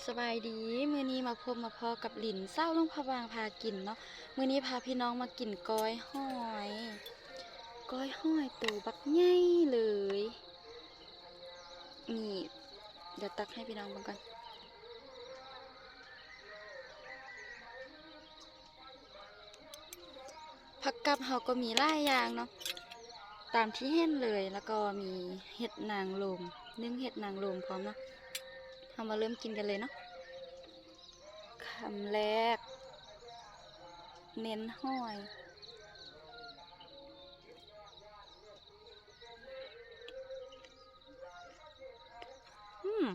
ສະບາຍດີ ມື້ນີ້ມາພົບມາພໍ້ກັບລິນ ສາວຫຼວງພະບາງພາກິນເນາະ. ມື້ນີ້ພາພີ່ນ້ອງມາກິນກ້ອຍຫອຍ ກ້ອຍຫອຍໂຕບັກໃຫຍ່ເລີຍ. ນີ້ ດຽວຕັກໃຫ້ພີ່ນ້ອງເບິ່ງກ່ອນ. ຜັກກັບເຮົາກໍມີຫຼາຍຢ່າງເນາະ ຕາມທີ່ເຫັນເລີຍ ແລ້ວກໍມີເຫັດນາງລົມ ໜຶ້ງເຫັດນາງລົມພ້ອມເນາະ. ເຮົາມາເລີ່ມກິນກັນເລີຍເນາະ. ຄຳແລກ ເນັ້ນຫອຍ. ອືມ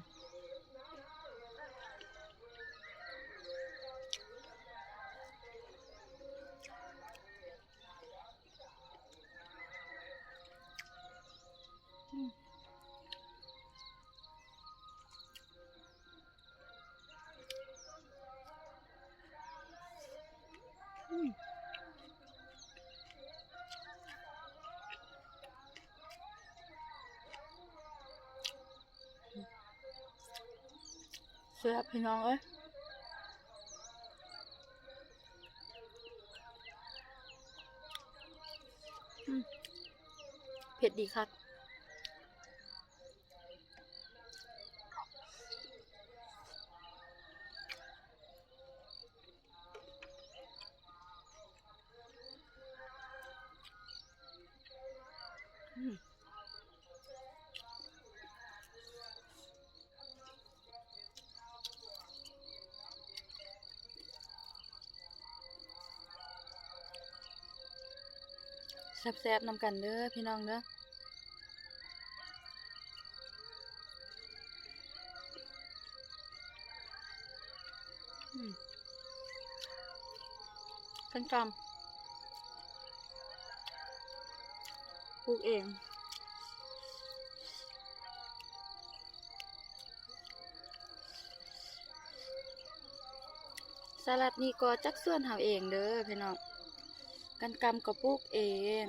ອືມ ອືມ ແຊບພີ່ນ້ອງເອີຍ. ອືມ ເຜັດດີຄັກ. ອືມ ແຊບໆນຳກັນເດີພີ່ນ້ອງເດີ. ອືມ ກັນກຳ ປູກເອງ. ສະຫຼັດນີ້ກໍຈາກສວນເຮົາເອງເດີພີ່ນ້ອງ ກັນກຳກໍປູກເອງ.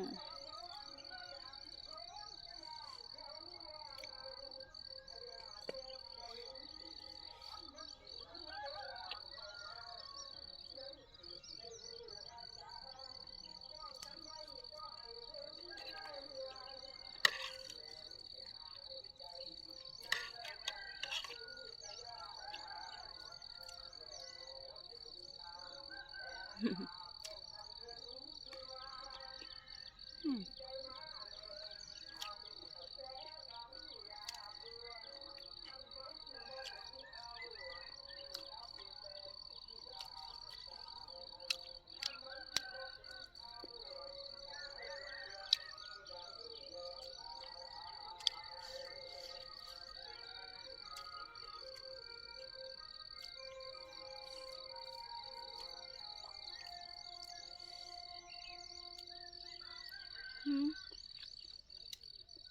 ອືມ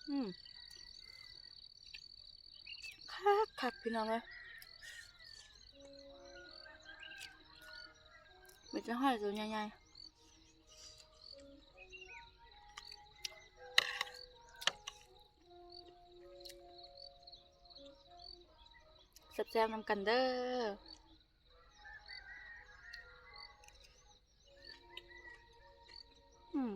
ອືມ ຄັກໆ ພີ່ນ້ອງເອີຍ ມີແຕ່ຫອຍໂຕໃຫຍ່ໆ ແຊບໆນຳກັນເດີ. ອືມ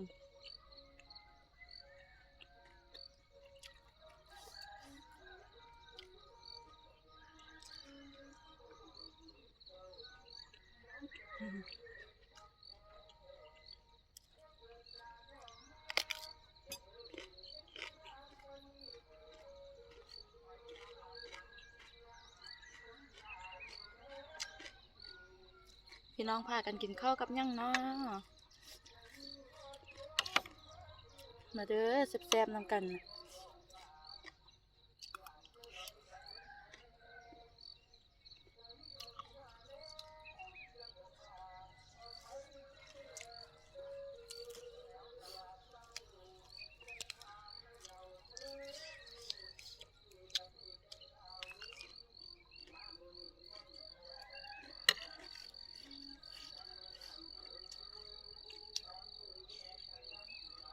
ພີ່ນ້ອງພາກັນກິນເຂົ້າກັບຫຍັງເນາະ? ມາເດີ ແຊບໆນຳກັນ.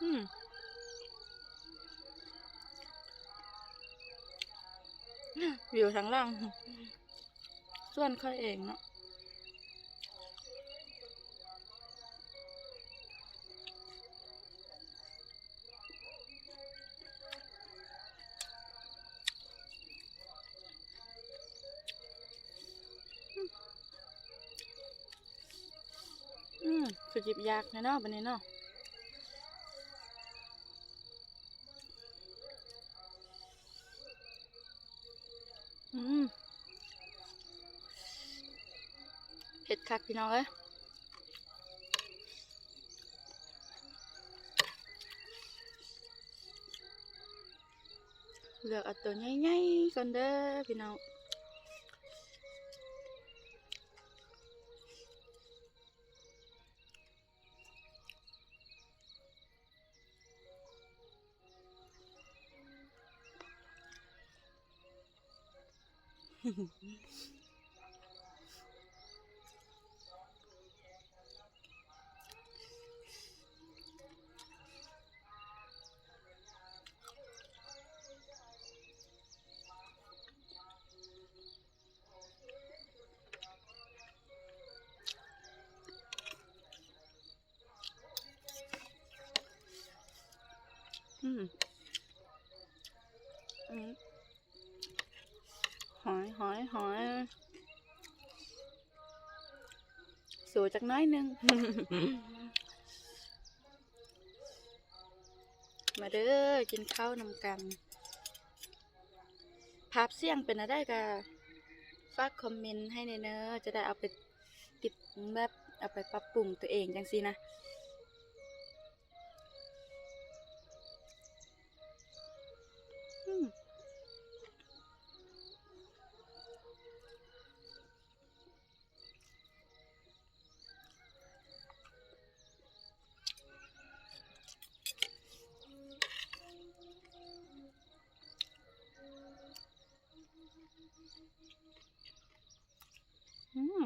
ອືມ ວິວທາງຫຼັງ. ສວນຂ້ອຍເອງເນາະ. ອືມ ຄືຈິບຢາກແທ້ເນາະ ບັດນີ້ເນາະ. ອືມ ເຜັດຄັກພີ່ນ້ອງເອີຍ. ເລືອກເອົາໂຕໃຫຍ່ໆກ່ອນເດີພີ່ນ້ອງ. ອືມ ອືມ ຫອຍ ຫອຍ ຫອຍ ໂຊຈັກໜ້ອຍໜຶ່ງ. ມາເດີ ກິນເຂົ້ານຳກັນ. ພາບສຽງເປັນແນວໃດກະຝາກຄອມເມັນໃຫ້ແດ່ເນີ ຈະໄດ້ເອົາໄປຕິດ ແບບເອົາໄປປັບປຸງຕົວເອງຈັ່ງຊີ້ນະ. ອືມ. ອືມ.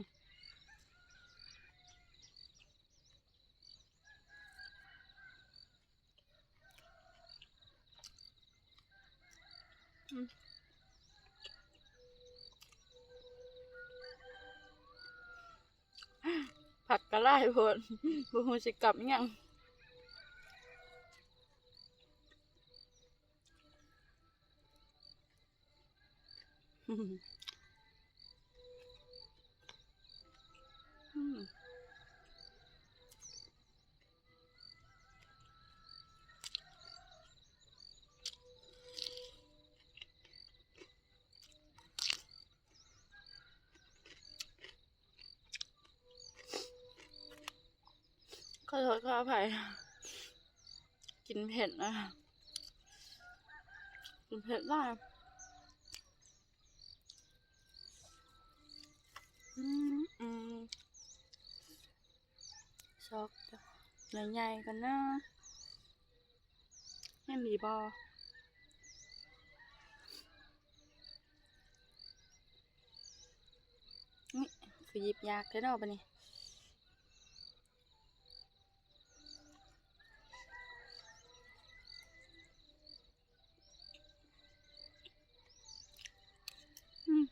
ອືມ ຜັກກະຫຼາຍໂພດ ບໍ່ຮູ້ຊິກັບຫຍັງ. ອືມ ອືມ. ຂໍໂທດຂໍອະໄພ ກິນເຜັດນະ ກິນເຜັດຫຼາຍ. ອືມ ອືມ ຊອກໃຫຍ່ໆກ່ອນເດີ. ແມ່ນດີບໍ່? ອຸ້ຍ ຄືຢິບຍາກແທ້ເນາະບັດນີ້. ອືມ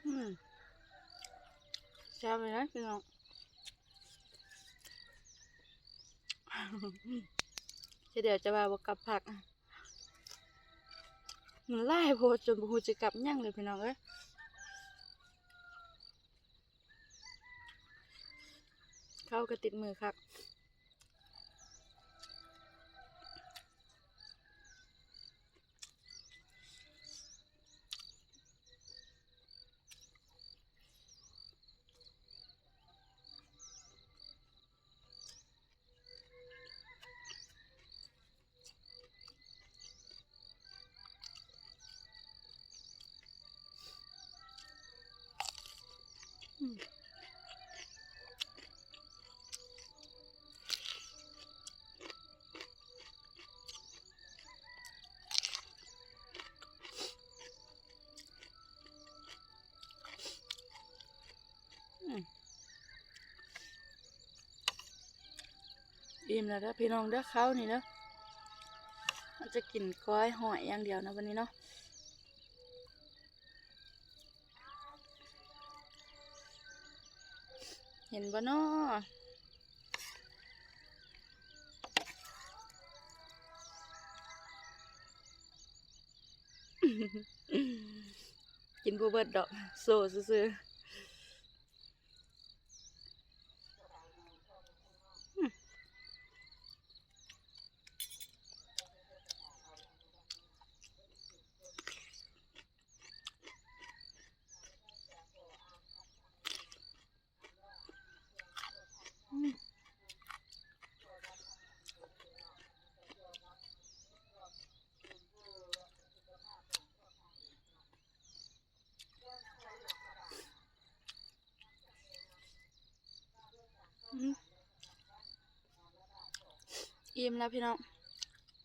ອືມ ແຊບເລີຍນະພີ່ນ້ອງ. ຈະດຽວຈະວ່າບໍ່ກັບຜັກ ມັນຫຼາຍໂພດຈົນບໍ່ຮູ້ຈະກັບຫຍັງເລີຍພີ່ນ້ອງເອີຍ. ເຂົ້າກໍຕິດມືຄັກ. ອືມ ອີ່ມແລ້ວເດີພີ່ນ້ອງເດີ ເຂົ້ານີ້ເດີ. ເຮົາຈະກິນກ້ອຍຫອຍຢ່າງດຽວນະບັດນີ້ເນາະ. ເຫັນບໍ່ນໍ? ກິນບໍ່ເບິດດອກ ໂຊຊື່ໆ. ອີ່ມແລ້ວພີ່ນ້ອງ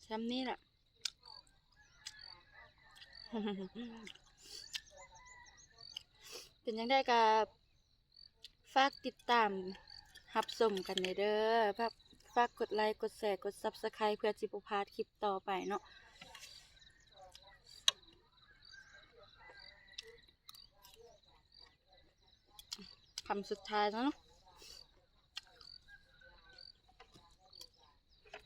ຊ່ຳນີ້ແຫຼະ. ເປັນຈັ່ງໃດກໍຝາກຕິດຕາມຮັບຊົມກັນແດ່ເດີ ຝາກ ຝາກກົດໄລ ກົດແຊ ກົດ Subscribe ເພື່ອຊິບໍ່ພາດຄລິບຕໍ່ໄປເນາະ. ຄຳສຸດທ້າຍແລ້ວເນາະ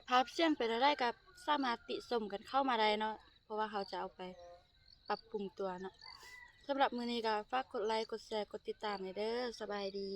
ພາບສຽງເປັນແນວໃດກໍສາມາດຕິຊົມກັນເຂົ້າມາໄດ້ເນາະ ເພາະວ່າເຮົາຈະເອົາໄປປັບປຸງຕົວເນາະ. ສຳລັບມື້ນີ້ກໍຝາກກົດໄລ ກົດແຊ ກົດຕິດຕາມແດ່ເດີ. ສະບາຍດີ.